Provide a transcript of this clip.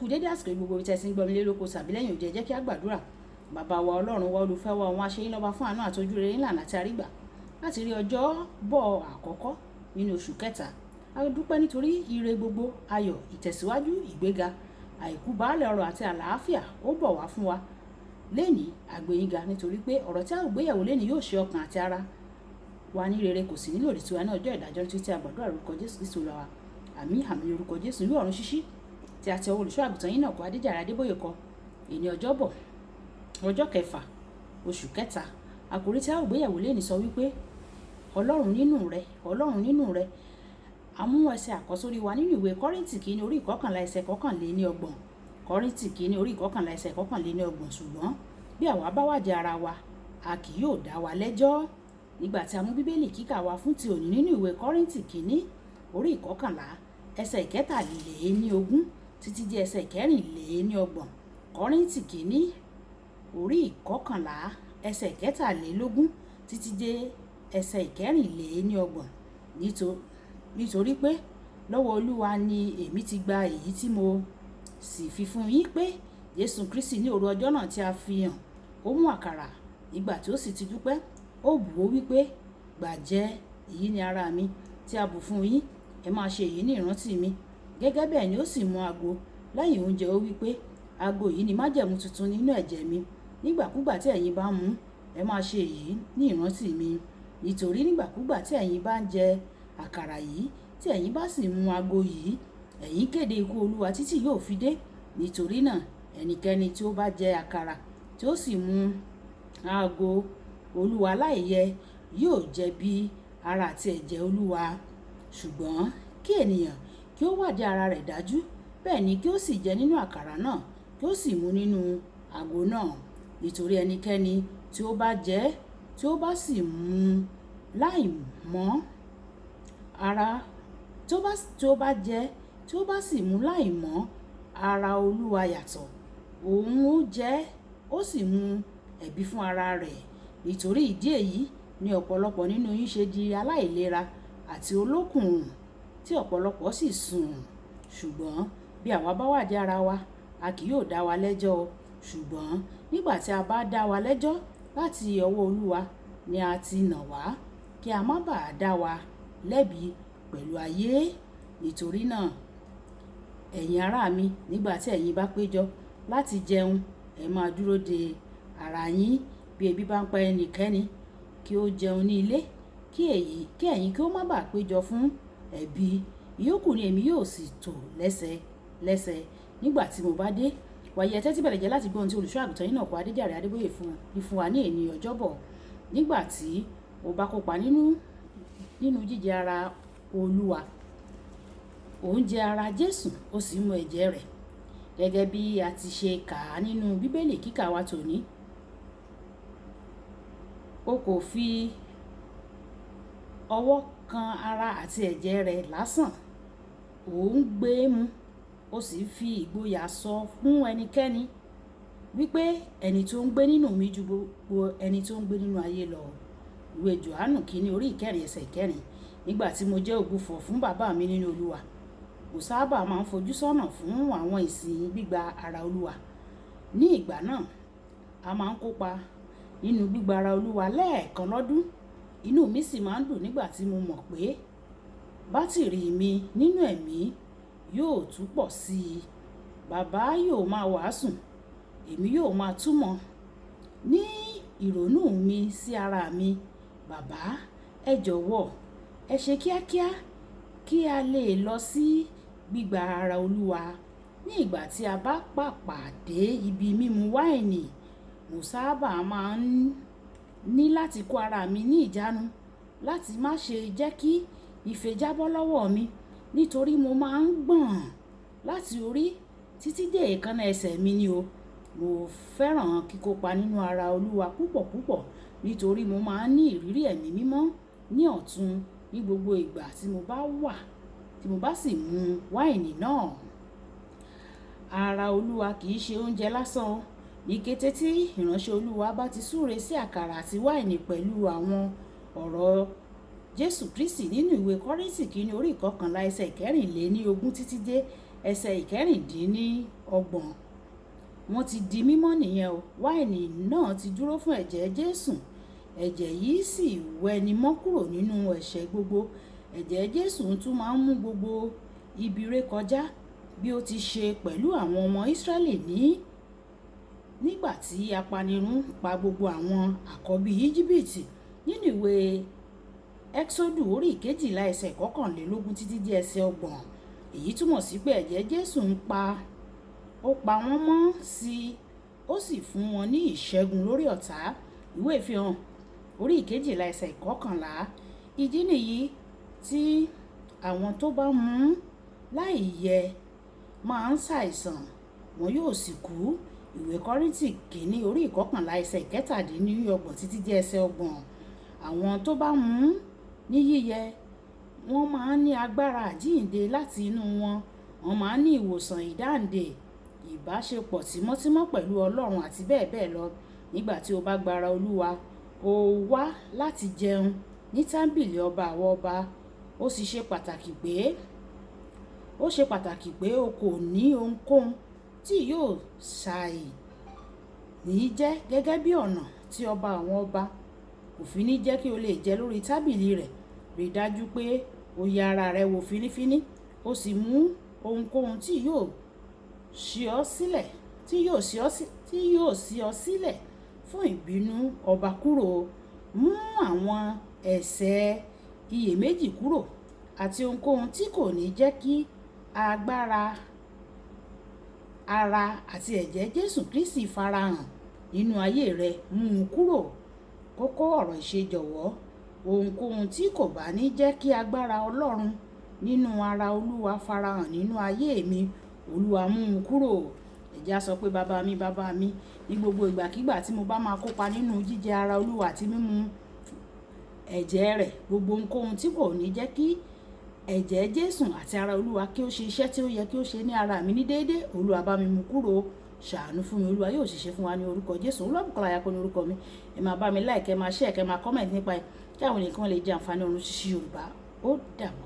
Kú dédé àsìkò yìí, gbogbo ibi tí ẹ ti ń gbọ́ mi lé lóko tàbí lẹ́yìn òde, ẹ jẹ́ kí a gbàdúrà. Bàbá wa, Ọlọ́run wa, olùfẹ́ wa, òun aṣeyín lọ́ba fún àánú àti ojú rere ńlá àti àrígbà láti rí ọjọ́ bọ̀ àkọ́kọ́ nínú oṣù kẹta. A dúpẹ́ nítorí ire gbogbo, ayọ̀, ìtẹ̀síwájú, ìgbéga, àìkú baálẹ̀ ọrọ̀ àti àlàáfíà ó bọ̀ wá fún wa lénìí. Àgbéyìnga nítorí pé ọ̀rọ̀ tí a ó gbéyẹ̀wò lénìí yóò ṣe ọkàn àti ara wa ní rere, kò sì nílò tiwa ní ọjọ́ ìdájọ́, nítorí tí a gbàdúrà lórúkọ Jésù Kristi Olúwa wa. Àmín, àmín. Orúkọ Jésù. Ìwé ọ̀run ṣíṣí tí a ti ọwọ́ olùṣọ́ àgùntàn yín náà kọ, Adéjàre Adébóyè kọ. Èní ọjọ́bọ̀, ọjọ́ kẹfà, oṣù kẹta. Àkòrí tí a ó gbéyẹ̀wò lénìí sọ wípé Ọlọ́run nínú rẹ, Ọlọ́run nínú rẹ. A mú ẹsẹ̀ àkọ́sórí wa nínú ìwé Kọ́ríńtì kìíní orí 21 ẹsẹ̀ 31. Kọ́ríńtì kìíní orí 21 ẹsẹ̀ 31. Ṣùgbọ́n bí àwa bá wádìí ara wa, a kì yóò dá wa lẹ́jọ́. Nígbà tí a mú Bíbélì kíkà wa fún ti òní nínú ìwé Kọ́ríńtì kìíní orí 21 ẹsẹ̀ 23 títí di ẹsẹ̀ 34. Kọ́ríńtì kìíní orí 21 ẹsẹ̀ 23 títí dé ẹsẹ̀ 34. Nítorí pé lọ́wọ́ Olúwa ni èmi ti gba èyí tí mo sì fi fún yín, pé Jésù Kristi ní òru ọjọ́ náà tí a fi hàn, ó mú àkàrà, nígbà tí ó sì ti dúpẹ́, ó bù, ó wípé, "Gbà, jẹ, èyí ni ara mi tí a bù fún yín, ẹ máa ṣe èyí ní ìrántí mi." Gẹ́gẹ́ bẹ́ẹ̀ ni ó sì mú ago lẹ́yìn oúnjẹ, ó wípé, "Ago yìí ni májẹ̀mú tuntun nínú ẹ̀jẹ̀ mi. Nígbàkúgbà tí ẹ̀yin bá mú, ẹ máa ṣe èyí ní ìrántí mi. Nítorí nígbàkúgbà tí ẹ̀yin bá ń jẹ àkàrà yìí, tí ẹ̀yin bá sì mú ago yìí, ẹ̀yin kéde ikú Olúwa títí yóò fi dé. Nítorí náà, ẹnikẹ́ni tí ó bá jẹ àkàrà tí ó sì mú ago Olúwa láìyẹ yóò jẹ̀bi ara àti ẹ̀jẹ̀ Olúwa. Ṣùgbọ́n kí ènìyàn kí ó wádìí ara rẹ̀ dájú, bẹ́ẹ̀ ni kí ó sì jẹ nínú àkàrà náà, kí ó sì mú nínú ago náà. Nítorí ẹnikẹ́ni tí ó bá jẹ, tí ó bá sì mú láì mọ̀ ara, tí ó bá jẹ, tí ó bá sì mú láì mọ̀ ara Olúwa yàtọ̀, òun ó jẹ, ó sì mú ẹ̀bi fún ara rẹ̀. Nítorí ìdí èyí ni ọ̀pọ̀lọpọ̀ nínú yín ṣe di aláìlera àti olókùnrùn, tí ọ̀pọ̀lọpọ̀ sì sùn. Ṣùgbọ́n bí àwa bá wádìí ara wa, a kì yóò dá wa lẹ́jọ́. Ṣùgbọ́n nígbà tí a bá dá wa lẹ́jọ́, láti ọwọ́ Olúwa ni a ti nà wá, kí a má bà á dá wa lẹ́bi pẹ̀lú ayé. Nítorí náà, ẹ̀yin ará mi, nígbà tí ẹ̀yin bá péjọ láti jẹun, ẹ máa dúró de ara yín. Bí ebi bá ń pa ẹnikẹ́ni, kí ó jẹun ní ilé, kí èyí, kí ẹ̀yin kí ó má bà péjọ fún ẹ̀bi. Ìyókù ni èmi yóò sì tò lẹ́sẹ lẹ́sẹ nígbà tí mo bá dé." Wàyí, ẹ tẹ́tí bẹ̀rẹ̀ jẹ́ láti gbọ́ ohun tí olùṣọ́ àgùntàn yín náà kọ, Adéjàre Adébóyè fún wa ní èní ọjọ́bọ̀. Nígbà tí o bá kópa nínú jíjẹ ara Olúwa, ò ń jẹ ara Jésù, ó sì ń mu ẹ̀jẹ̀ rẹ̀. Gẹ́gẹ́ bí a ti ṣe kà á nínú Bíbélì kíkà wa tòní, o kò fi ọwọ́ kan ara àti ẹ̀jẹ̀ rẹ̀ lásán, ò ń gbé mu, ó sì fi ìgboyà sọ fún ẹnikẹ́ni wípé ẹni tó ń gbé nínú mi ju gbogbo ẹni tó ń gbé nínú ayé lọ. Ìwé Jòhánù kìíní orí 4 ẹsẹ̀ 4. Nígbà tí mo jẹ́ ògbufọ̀ fún bàbá mi nínú Olúwa, mo sábà máa ń fojú sọ́nà fún àwọn ìsìn gbígba ara Olúwa. Ní ìgbà náà, a máa ń kópa nínú gbígba ara Olúwa lẹ́ẹ̀kan lọ́dún. Inú mi sì máa ń dùn nígbà tí mo mọ̀ pé bátìrì mi nínú ẹ̀mí yóò tún pọ̀ sí i. Bàbá yóò máa wàásù, èmi yóò máa túmọ̀. Ní ìrònú mi sí ara mi, "Bàbá, ẹ jọ̀wọ́, ẹ ṣe kíákíá kí a lè lọ sí gbígba ara Olúwa." Ní ìgbà tí a bá pàpà dé ibi mímu wáìnì, mo sábà máa ń ní láti kó ara mi ní ìjánu láti má ṣe jẹ́ kí ife jábọ́ lọ́wọ́ mi, nítorí mo máa ń gbọ̀n láti orí títí dé èékánná ẹsẹ̀ mi ni o. Mo fẹ́ràn kíkópa nínú ara Olúwa púpọ̀ púpọ̀, nítorí mo máa ń ní ìrírí ẹ̀mí mímọ́ ní ọ̀tún ní gbogbo ìgbà tí mo bá wà, tí mo bá sì mu wáìnì náà. Ara Olúwa kì í ṣe oúnjẹ lásán. Ní kété tí ìránṣẹ́ Olúwa bá ti súre sí àkàrà àti wáìnì pẹ̀lú àwọn ọ̀rọ̀ Jésù Kristi nínú ìwé Kọ́ríńtì kìíní orí 21 ẹsẹ̀ 24 títí dé ẹsẹ̀ 26. Wọ́n ti di mímọ́ nìyẹn o. Wáìnì náà ti dúró fún ẹ̀jẹ̀ Jésù. Ẹ̀jẹ̀ yìí sì wẹni mọ́ kúrò nínú ẹ̀ṣẹ̀ gbogbo. Ẹ̀jẹ̀ Jésù tún máa ń mú gbogbo ibi ré kọjá, bí ó ti ṣe pẹ̀lú àwọn ọmọ Ísírẹ́lì nígbà tí apanirun pa gbogbo àwọn àkọ́bí Íjíbítì nínú ìwé Ẹ́xódù orí 12 ẹsẹ̀ 21 títí dé ẹsẹ̀ 30. Èyí túmọ̀ sí pé ẹ̀jẹ̀ Jésù ó pa wọ́n mọ́ sí i, ó sì fún wọn ní ìṣẹ́gun lórí ọ̀tá. Ìwé Ìfihàn orí 12 ẹsẹ̀ 11. Ìdí nìyí tí àwọn tó bá mú láì yẹ máa ń ṣàìsàn, wọn yóò sì kú. Ìwé Kọ́ríńtì kìíní orí 11 ẹsẹ̀ 27 títí dé ẹsẹ̀ 30. Àwọn tó bá mú ní yíyẹ, wọ́n máa ń ní agbára àjíǹde láti inú wọn. Wọ́n máa ń ní ìwòsàn, ìdáǹdè, ìbáṣepọ̀ tímọ́tímọ́ pẹ̀lú Ọlọ́run àti bẹ́ẹ̀ bẹ́ẹ̀ lọ. Nígbà tí o bá gba ara Olúwa, o wá láti jẹun ní tábìlì ọba àwọn ọba. Ó sì ṣe pàtàkì pé, ó ṣe pàtàkì pé o kò ní ohunkóhun tí yóò ṣàì ní jẹ́ gẹ́gẹ́ bí ọ̀nà tí ọba àwọn ọba kò fi ní jẹ́ kí o lè jẹ lórí tábìlì rẹ̀. Rí dájú pé o yẹ ara rẹ wò fínífíní, ó sì mú ohunkóhun tí yóò ṣí ọ sílẹ̀, tí yóò ṣí ọ sílẹ̀ fún ìbínú ọba kúrò. Mú àwọn ẹ̀ṣẹ̀ iyèméjì kúrò àti ohunkóhun tí kò ní jẹ́ kí agbára ara àti ẹ̀jẹ̀ Jésù Kristi farahàn nínú ayé rẹ. Mú un kúrò. Kókó ọ̀rọ̀ ìṣe jọ̀wọ́. Ohunkóhun tí kò bá ní jẹ́ kí agbára Ọlọ́run nínú ara Olúwa farahàn nínú ayé mi, Olúwa mú un kúrò. Ẹ jẹ́ á sọ pé bàbá mi, bàbá mi, ní gbogbo ìgbàkígbà tí mo bá máa kópa nínú jíjẹ ara Olúwa àti mímu ẹ̀jẹ̀ rẹ̀, gbogbo ohunkóhun tí kò ní jẹ́ kí ẹ̀jẹ̀ Jésù àti ara Olúwa kí ó ṣe iṣẹ́ tí ó yẹ kí ó ṣe ní ara mi ní déédéé, Olúwa bá mi mú kúrò. Ṣàánú fún mi. Olúwa yóò ṣiṣẹ́ fún wa ní orúkọ Jésù. Olúwabùkọ́lá Ayako ní orúkọ mi. Ẹ máa bá mi like, ẹ máa share, kẹ máa comment nípa ẹ̀ kí àwọn ènìyàn lè jẹ àǹfààní ọ̀run ṣíṣí Yorùbá. Ó dàbọ̀.